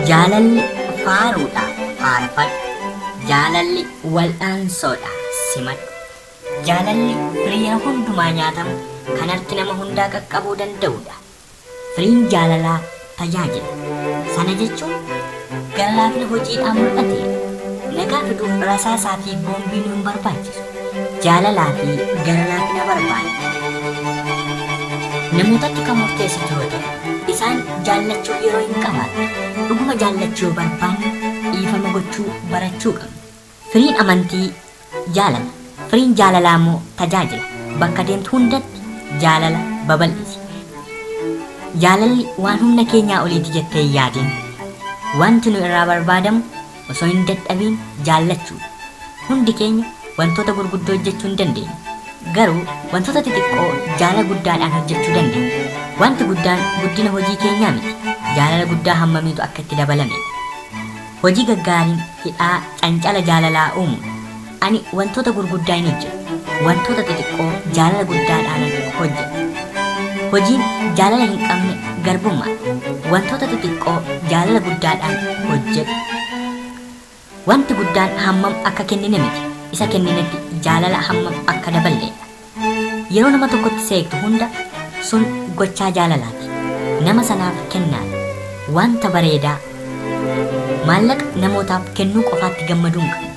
Jaalalli faaruudha, faarfadhu. Jaalalli wal'aansoodha, simadhu. Jaalalli firii yeroo hundumaa nyaatamu kan harki nama hundaa qaqqabuu danda'udha. Firiin jaalalaa tajaajila. Sana jechuun gara laafina hojiidhaan mul'ateedha. Nagaa fiduuf rasaasaa fi boombii nu hin barbaachisu. Jaalalaa fi gara laafina barbaanna. Namootatti kan murteessitu yoo ta'e, isaan jaallachuuf yeroo hin qabaattu. Dhuguma jaallachuu yoo barbaanne dhiifama gochuu barachuu qabna. Firiin amantii jaalala. Firiin jaalalaa immoo tajaajila. Bakka deemtu hundatti jaalala babal'isi. Jaalalli waan humna keenyaa oliiti jettee hin yaadin. Wanti nu irraa barbaadamu osoo hin dadhabiin jaallachuudha. Hundi keenya wantoota gurguddoo hojjechuu hin dandeenyu. Garuu wantoota xixiqqoo jaalala guddaadhaan hojjechuu dandeenya. Wanti guddaan guddina hojii keenyaa miti, jaalala guddaa hammamiitu akka itti dabalameedha. Hojii gaggaariin hidhaa cancala jaalalaa uumuudha. Ani wantoota gurguddaa hin hojjedhu. Wantoota xixiqqoo jaalala guddaadhaanan hojjedha. Hojiin jaalala hin qabne garbummaadha. Wantoota xixiqqoo jaalala guddaadhaan hojjedhu. Wanti guddaan hammam akka kennine miti, isa kenninetti jaalala hammam akka daballeedha. Yeroo nama tokkotti seeqxu hunda sun gochaa jaalalaati. Nama sanaaf kennaadha. Wanta bareedaa. Maallaqa namootaaf kennuu qofaatti gammaduu hin qabnu.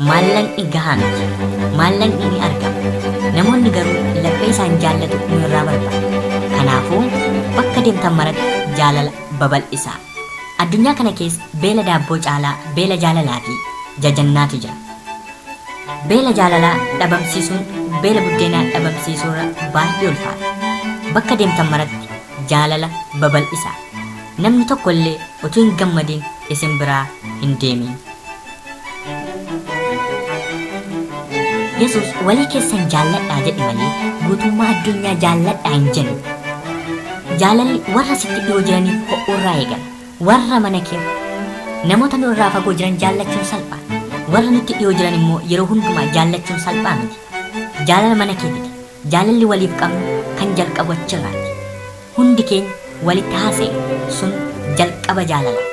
Maallaqni gahaa miti. Maallaqni ni argama. Namoonni garuu laphee isaan jaallatu nu irraa barbaadu. Kanaafuu bakka deemtan maratti jaalala babal'isaa. Addunyaa kana keessa beela daabboo caalaa beela jaalalaa fi jajannaatu jira. Beela jaalalaa dhabamsiisuun beela buddeenaa dhabamsiisuurra baay'ee ulfaata. Bakka deemtan maratti jaalala babal'isaa. Namni tokko illee utuu hin gammadin isin biraa hin deemin. Yesuus walii keessan jaalladhaa jedhe malee guutummaa addunyaa jaalladhaa hin jenne. Jaalalli warra sitti dhiyoo jiraniif ho'uurraa eegala. Warra mana kee namoota nu irraa fagoo jiran jaallachuun salphaadha. Warra nutti dhiyoo jiran immoo yeroo hundumaa jaallachuun salphaa miti. Jaalala mana kee fidi. Jaalalli waliif qabnu kan jalqabu achirraati. Hundi keenya walitti haasa'e sun jalqaba jaalalaati.